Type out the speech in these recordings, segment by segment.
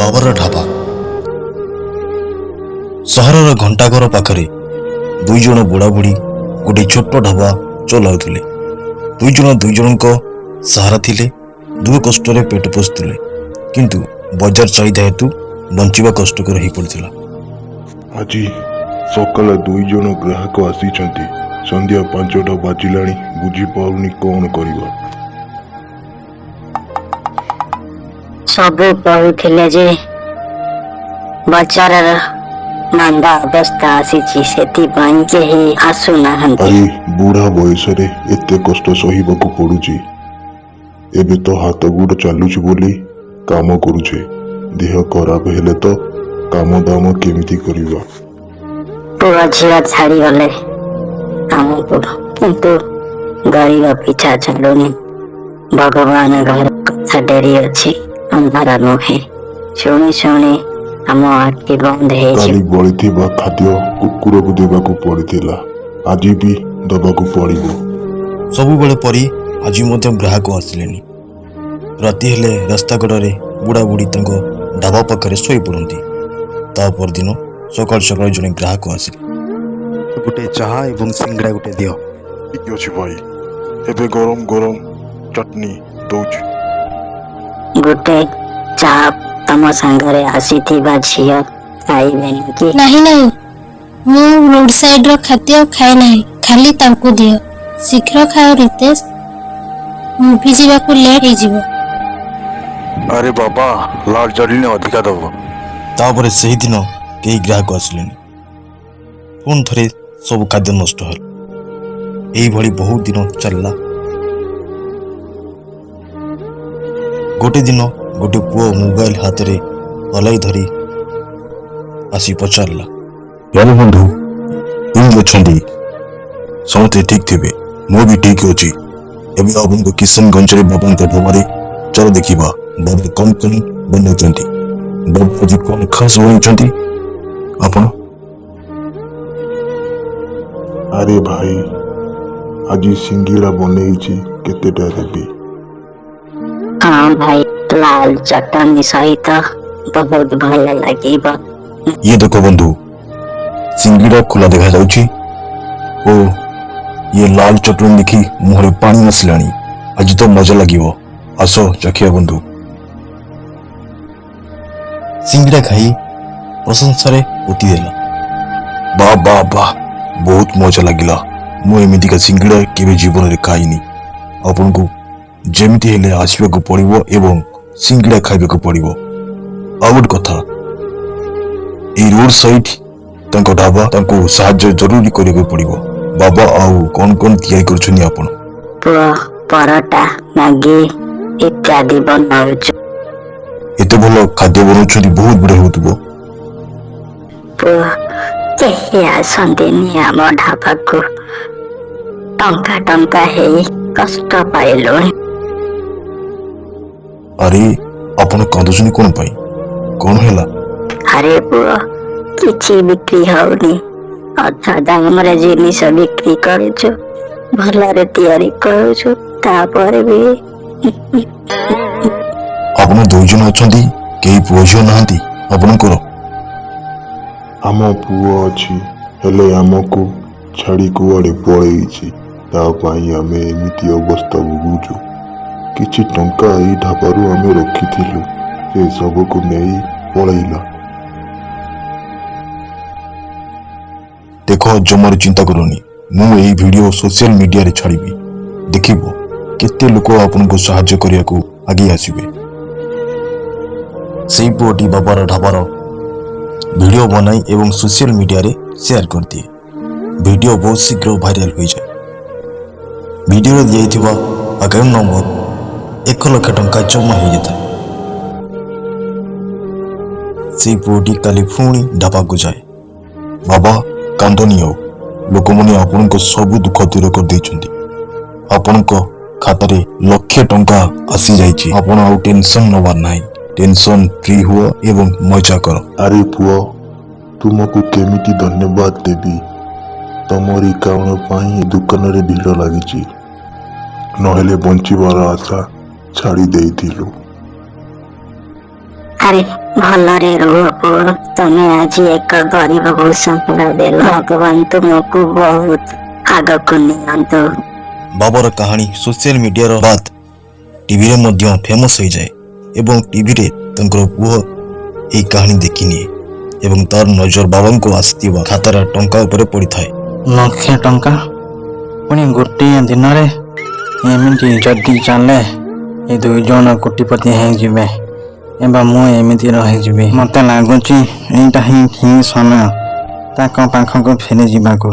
ବାବାର ଢାବା। ସହରର ଘଣ୍ଟାଘର ପାଖରେ ଦୁଇ ଜଣ ବୁଢ଼ାବୁଢ଼ୀ ଗୋଟିଏ ଛୋଟ ଢାବା ଚଲାଉଥିଲେ। ଦୁଇ ଜଣ ଦୁଇ ଜଣଙ୍କ ସାହାରା ଥିଲେ। ଦୁଃଖ କଷ୍ଟରେ ପେଟ ପୋଷୁଥିଲେ, କିନ୍ତୁ ବଜାର ଚାହିଦା ହେତୁ ବଞ୍ଚିବା କଷ୍ଟକର ହୋଇପଡ଼ିଥିଲା। ଆଜି ସକାଳେ ଦୁଇ ଜଣ ଗ୍ରାହକ ଆସିଛନ୍ତି। ସନ୍ଧ୍ୟା 5ଟା ବାଜିଲାଣି, ବୁଝିପାରୁନି କଣ କରିବା। ସବୁ କହୁଥିଲେ ଯେ ବଜାରର ମାନ୍ଦା ଅବସ୍ଥା ଆସିଛି, ସେଥିପାଇଁ କେହି ଆସୁନାହାନ୍ତି। ଆରେ, ବୁଢା ବୟସରେ ଏତେ କଷ୍ଟ ସହିବାକୁ ପଡୁଛି। ଏବେ ତ ହାତ ଗୋଡ଼ ଚାଲୁଛି ବୋଲି କାମ କରୁଛେ। ଦେହ ଖରାପ ହେଲେ ତ କାମ ଦାମ କେମିତି କରିବା? ପୁଅ ଝିଅ ଛାଡ଼ିଗଲେ ଆମକୁ, କିନ୍ତୁ ଗରିବ ପିଛା ଛାଡୁନି। ଭଗବାନ ଘର କଥା ଡେରି ଅଛି, ଅନ୍ଧାର ନୁହେଁ। ଶୁଣି ଶୁଣି ଆମ ଆଖି ବନ୍ଦ ହେଇଯିବ। କାଲି ବଳିଥିବା ଖାଦ୍ୟ କୁକୁରକୁ ଦେବାକୁ ପଡିଥିଲା, ଆଜି ବି ଦବାକୁ ପଡିବ। ସବୁବେଳେ ପରି ଆଜି ମଧ୍ୟ ଗ୍ରାହକ ଆସିଲେନି। ରାତି ହେଲେ ରାସ୍ତା କଡ଼ରେ ବୁଢ଼ାବୁଢ଼ୀ ତାଙ୍କ ଢାବା ପାଖରେ ଶୋଇପଡ଼ନ୍ତି। ତା ପରଦିନ ସକାଳୁ ସକାଳୁ ଜଣେ ଗ୍ରାହକ ଆସିଲେ। ଗୋଟେ ଚାହା ଏବଂ ସିଙ୍ଗଡ଼ା ଗୋଟେ ଦିଅ। ଠିକ ଅଛି ଭାଇ, ଏବେ ଗରମ ଗରମ ଚଟନି ଦଉଛି। ଗୋଟେ ଚା ତମ ସାଙ୍ଗରେ ଆସିଥିବା ଝିଅ ଖାଇବେନି କି? ନାହିଁ ନାହିଁ, ମୁଁ ରୋଡ ସାଇଡର ଖାଦ୍ୟ ଖାଏ ନାହିଁ। ଖାଲି ତାଙ୍କୁ ଦିଅ। ଶୀଘ୍ର ଖାଅ ରିତେଶ, ମୁଭି ଯିବାକୁ ଲେଟ୍ ହେଇଯିବ। ଆରେ ବାବା, ଲାଲ ଚଟଣି ଅଧିକା ଦବ। ତାପରେ ସେହିଦିନ କେହି ଗ୍ରାହକ ଆସିଲେନି। ପୁଣି ଥରେ ସବୁ ଖାଦ୍ୟ ନଷ୍ଟ ହେଲା। ଏଇଭଳି ବହୁତ ଦିନ ଚାଲିଲା। ଗୋଟେ ଦିନ ଗୋଟେ ପୁଅ ମୋବାଇଲ ହାତରେ ହଲାଇ ଧରି ଆସି ପଚାରିଲା, ବାବୁ ବନ୍ଧୁ, କେମିତି ଅଛନ୍ତି? ସମସ୍ତେ ଠିକ ଥିବେ, ମୁଁ ବି ଠିକ ଅଛି। ଏବେ ଆପଣଙ୍କ କିଶନଗଞ୍ଜରେ ବାବାଙ୍କ ଢାବାରେ ଚାଲ ଦେଖିବା ବାବା କଣ କଣ ବନଉଛନ୍ତି। ବାବା ଆଜି କଣ ଖାସ ବନଉଛନ୍ତି ଆପଣ? ଆରେ ଭାଇ, ଆଜି ସିଙ୍ଗିଡ଼ା ବନେଇଛି, କେତେଟା ଦେବି? ହଁ ଭାଇ, ଲାଲ ଚଟଣି ସହିତ ବହୁତ ଭଲ ଲାଗିବ। ଇଏ ଦେଖ ବନ୍ଧୁ, ସିଙ୍ଗିଡ଼ା ଖୋଲା ଦେଖାଯାଉଛି ଓ ଇଏ ଲାଲ ଚଟଣି ଦେଖି ମୁହଁରେ ପାଣି ଆସିଲାଣି। ଆଜି ତ ମଜା ଲାଗିବ, ଆସ ଚାଖିବା ବନ୍ଧୁ। ସିଙ୍ଗିଡ଼ା ଖାଇ ପ୍ରଶଂସାରେ ପୋତି ଦେଲା। ବା ବା ବା, ବହୁତ ମଜା ଲାଗିଲା। ମୁଁ ଏମିତିକା ସିଙ୍ଗିଡ଼ା କେବେ ଜୀବନରେ ଖାଇନି। ଆପଣଙ୍କୁ ଯେମିତି ହେଲେ ଆସିବାକୁ ପଡ଼ିବ ଏବଂ ସିଙ୍ଗିଡ଼ା ଖାଇବାକୁ ପଡ଼ିବ। ଆଉ ଗୋଟେ କଥା, ଏଇ ରୋଡ ସାଇଡ ତାଙ୍କ ଢାବା, ତାଙ୍କୁ ସାହାଯ୍ୟ ଜରୁରୀ କରିବାକୁ ପଡ଼ିବ। ବାବା, ଆଉ କଣ କଣ ତିଆରି କରୁଛନ୍ତି ଆପଣ? ପୁଅ, ପରଟା, ମ୍ୟାଗି ଇତ୍ୟାଦି ବନାଉଛୁ। ଏତେ ଭଲ ଖାଦ୍ୟ ବନାଉଛନ୍ତି, ବହୁତ ବଢ଼ିଆ ହେଉଥିବ। ପୁଅ, କେହି ଆସନ୍ତିନି ଆମ ଢାବାକୁ। ଟଙ୍କା ଟଙ୍କା ହେଇ କଷ୍ଟ ପାଇଲୁଣି। ଆରେ, ଆପଣ କାନ୍ଦୁଛନ୍ତି କଣ ପାଇଁ? କଣ ହେଲା? ଆରେ ପୁଅ, କିଛି ବିକ୍ରି ହଉନି। ଅଧା ଦାମରେ ଜିନିଷ ବିକ୍ରି କରୁଛୁ, ଭଲରେ ତିଆରି କରୁଛୁ, ତାପରେ ବି। ଆପଣ ଦୁଇ ଜଣ ଅଛନ୍ତି, କେହି ପୁଅ ଝିଅ ନାହାନ୍ତି ଆପଣଙ୍କର? ଆମ ପୁଅ ଅଛି, ହେଲେ ଆମକୁ ଛାଡ଼ି କୁଆଡ଼େ ପଳେଇଛି। ତା ପାଇଁ ଆମେ ଏମିତି ଅବସ୍ଥା ଭୋଗୁଛୁ। କିଛି ଟଙ୍କା ଏଇ ଢାବାରୁ ଆମେ ରଖିଥିଲୁ, ସେ ସବୁକୁ ନେଇ ପଳେଇଲା। ଦେଖ, ଜମାରୁ ଚିନ୍ତା କରନି। ମୁଁ ଏଇ ଭିଡ଼ିଓ ସୋସିଆଲ ମିଡିଆରେ ଛାଡ଼ିବି। ଦେଖିବ କେତେ ଲୋକ ଆପଣଙ୍କୁ ସାହାଯ୍ୟ କରିବାକୁ ଆଗେଇ ଆସିବେ। ସେଇ ପୁଅଟି ବାବାର ଢାବାର ଭିଡ଼ିଓ ବନାଇ ଏବଂ ସୋସିଆଲ ମିଡିଆରେ ସେୟାର କରିଦିଏ। ଭିଡ଼ିଓ ବହୁତ ଶୀଘ୍ର ଭାଇରାଲ ହୋଇଯାଏ। ଭିଡ଼ିଓରେ ଦିଆଯାଇଥିବା ଆକାଉଣ୍ଟ ନମ୍ବର 1 ଲକ୍ଷ ଟଙ୍କା ଜମା ହୋଇଯାଇଥାଏ। ସେଇ ପୁଅଟି କାଲି ପୁଣି ଢାବାକୁ ଯାଏ। ବାବା, କାନ୍ଦନି ଆଉ। ଲୋକମାନେ ଆପଣଙ୍କ ସବୁ ଦୁଃଖ ଦୂର କରିଦେଇଛନ୍ତି। ଆପଣଙ୍କ ଖାତାରେ ଲକ୍ଷେ ଟଙ୍କା ଆସିଯାଇଛି। ଆପଣ ଆଉ ଟେନସନ ନେବାର ନାହିଁ। ଟେନସନ ଫ୍ରି ହୁଅ ଏବଂ ମଜା କର। ଆରେ ପୁଅ, ତୁମକୁ କେମିତି ଧନ୍ୟବାଦ ଦେବି? ତମରି କାରଣ ପାଇଁ ଏ ଦୋକାନରେ ଭିଡ଼ ଲାଗିଛି, ନହେଲେ ବଞ୍ଚିବାର ଆଶା ଛାଡ଼ି ଦେଇଥିଲୁ। ଆରେ, ଭଲରେ ରୁହ ପୁଅ। ତମେ ଆଜି ଏକ ଗରିବକୁ ସାହାରା ଦେଲ। ଭଗବାନ ତୁମକୁ ବହୁତ ଆଗକୁ ନିଅନ୍ତୁ। ବାବାର କାହାଣୀ ସୋସିଆଲ ମିଡ଼ିଆର ବାଦ୍ ଟିଭିରେ ମଧ୍ୟ ଫେମସ୍ ହୋଇଯାଏ ଏବଂ ଟିଭିରେ ତାଙ୍କର ପୁଅ ଏହି କାହାଣୀ ଦେଖିନିଏ ଏବଂ ତାର ନଜର ବାବାଙ୍କୁ ଆସିଥିବା ଖାତାର ଟଙ୍କା ଉପରେ ପଡ଼ିଥାଏ। ଲକ୍ଷେ ଟଙ୍କା ପୁଣି ଗୋଟିଏ ଦିନରେ! ଏମିତି ଯଦି ଚାଲେ, ଏ 2 ଜଣ କୋଟିପତି ହେଇଯିବେ ଏବଂ ମୁଁ ଏମିତି ରହିଯିବି। ମୋତେ ଲାଗୁଛି ଏଇଟା ହିଁ ଠିକ୍ ସମୟ ତାଙ୍କ ପାଖକୁ ଫେରିଯିବାକୁ।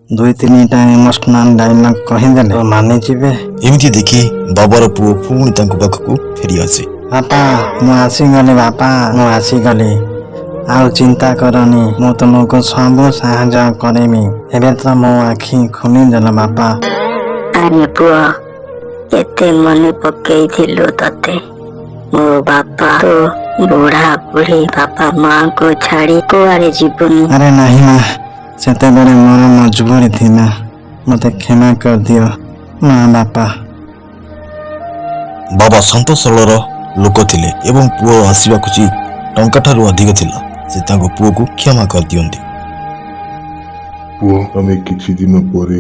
ଦୁଇ ତିନିଟା ଇମୋସନାଲ ଡାଇଲଗ କହିଦେଲେ ତ ମାନିଯିବେ। ଏମିତି ଦେଖି ବାବାର ପୁଅ ପୁଣି ତାଙ୍କ ପାଖକୁ ଫେରିଆସେ। ବାପା, ମୁଁ ଆସିଗଲି। ବାପା, ମୁଁ ଆସିଗଲି। ଆଉ ଚିନ୍ତା କରନି, ମୁଁ ତୁମକୁ ସବୁ ସାହାଯ୍ୟ କରିବି। ଏବେ ତ ମୋ ଆଖି ଖୋଲିଦେଲ ବାପା। ଆରେ ପୁଅ, କେତେ ମନେ ପକେଇଥିଲୁ ତତେ। ମୋ ବାପା, ତୋ ବୁଢା ବୁଢୀ ବାପା ମାଙ୍କୁ ଛାଡି କୁଆଡେ ଯିବୁନି। ଆରେ ନାହିଁ ମା, ସେତେବେଳେ ମୋର ମଜବୁରି ଥିଲା। ମୋତେ କ୍ଷମା କରିଦିଅ ମା, ବାପା। ବାବା ଶାନ୍ତ ସରଳର ଲୋକ ଥିଲେ ଏବଂ ପୁଅ ଆସିବା ଖୁସି ଟଙ୍କା ଠାରୁ ଅଧିକ ଥିଲା। ସେ ତାଙ୍କ ପୁଅକୁ କ୍ଷମା କରିଦିଅନ୍ତି। ପୁଅ, ଆମେ କିଛି ଦିନ ପରେ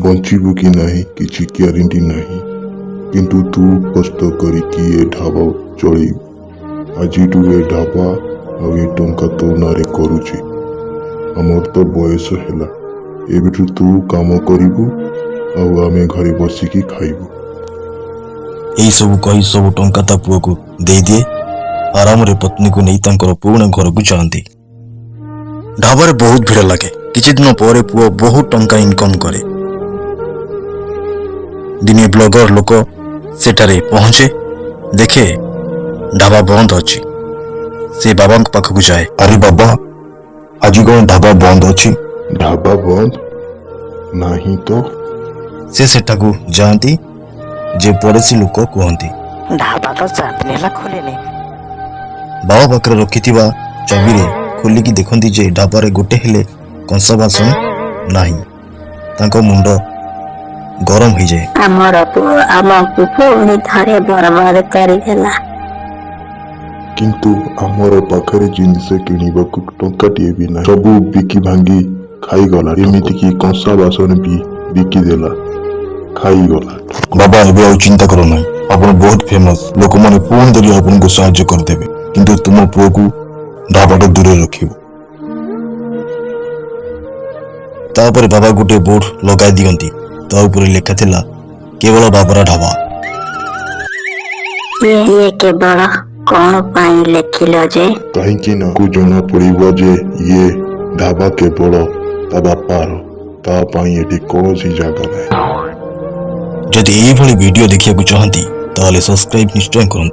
ବଞ୍ଚିବୁ କି ନାହିଁ କିଛି ଗ୍ୟାରେଣ୍ଟି ନାହିଁ, କିନ୍ତୁ ତୁ କଷ୍ଟ କରିକି ଏ ଢାବା ଚଳେଇବୁ। ଆଜିଠୁ ଏ ଢାବା ଆଉ ଏ ଟଙ୍କା ତୋ ନାଁରେ କରୁଛି। ଆମର ତ ବୟସ ହେଲା, ଏବେଠୁ ତୁ କାମ କରିବୁ ଆଉ ଆମେ ଘରେ ବସିକି ଖାଇବୁ। ଏହିସବୁ କହି ସବୁ ଟଙ୍କା ତା ପୁଅକୁ ଦେଇଦିଏ। ଆରାମରେ ପତ୍ନୀକୁ ନେଇ ତାଙ୍କର ପୁରୁଣା ଘରକୁ ଯାଆନ୍ତି। ଢାବାରେ ବହୁତ ଭିଡ଼ ଲାଗେ। କିଛି ଦିନ ପରେ ପୁଅ ବହୁତ ଟଙ୍କା ଇନକମ୍ କରେ। ଦିନେ ବ୍ଲଗର ଲୋକ ସେଠାରେ ପହଞ୍ଚେ। ଦେଖେ ଢାବା ବନ୍ଦ ଅଛି। ସେ ବାବାଙ୍କ ପାଖକୁ ଯାଏ। ଆରେ ବାବା, ଆଜି କଣ ଢାବା ବନ୍ଦ ଅଛି? ଢାବା ବନ୍ଦ ନାହିଁ ତ। ସେ ସେଠାକୁ ଯାଆନ୍ତି ଯେ ପଡ଼ୋଶୀ ଲୋକ କୁହନ୍ତି, ଢାବା ତ 4 ଦିନ ହେଲା ଖୋଲିନି। ବାବା ପାଖରେ ରଖିଥିବା ଚାବିରେ ଖୋଲିକି ଦେଖନ୍ତି ଯେ ଢାବାରେ ଗୋଟେ ହେଲେ କଂସା ବାସନ ନାହିଁ। ତାଙ୍କ ମୁଣ୍ଡ ଗରମ ହେଇଯାଏ। ଆମର ପୁଅ ଆମକୁ ପୁଣି ଥରେ ବର୍ବାଦ କରିଦେଲା। କିନ୍ତୁ ଆମର ପାଖରେ ଜିନିଷ କିଣିବାକୁ ଟଙ୍କାଟିଏ ବି ନାହିଁ। ସବୁ ବିକି ଭାଙ୍ଗି ଖାଇଗଲା। ଏମିତିକି କଂସା ବାସନ ବି ବିକିଦେଲା, ଖାଇଗଲା। ବାବା, ଏବେ ଆଉ ଚିନ୍ତା କର ନାହିଁ। ଆପଣ ବହୁତ ଫେମସ୍। ଲୋକମାନେ ପୁଣି ଧରି ଆପଣଙ୍କୁ ସାହାଯ୍ୟ କରିଦେବେ, କିନ୍ତୁ ତୁମ ପୁଅକୁ ଢାବାଠୁ ଦୂରରେ ରଖିବ। ତାପରେ ବାବା ଗୋଟିଏ ବୋର୍ଡ ଲଗାଇ ଦିଅନ୍ତି। ତା ଉପରେ ଲେଖା ଥିଲା, କେବଳ ବାବରା ଢାବା। ଇଏ କେବଳ କଣ ପାଇଁ ଲେଖିଲ ଯେ? କାହିଁକି ନା କୁ ଜଣା ପଡିବ ଯେ ଇଏ ଢାବା କେବଳ ତା ବାପାର, ତା ପାଇଁ ଏଠି କୌଣସି ଜାଗା ନାହିଁ। ଯଦି ଏଇଭଳି ଭିଡ଼ିଓ ଦେଖିବାକୁ ଚାହାନ୍ତି, ତାହେଲେ ସବସ୍କ୍ରାଇବ ନିଶ୍ଚୟ କରନ୍ତୁ।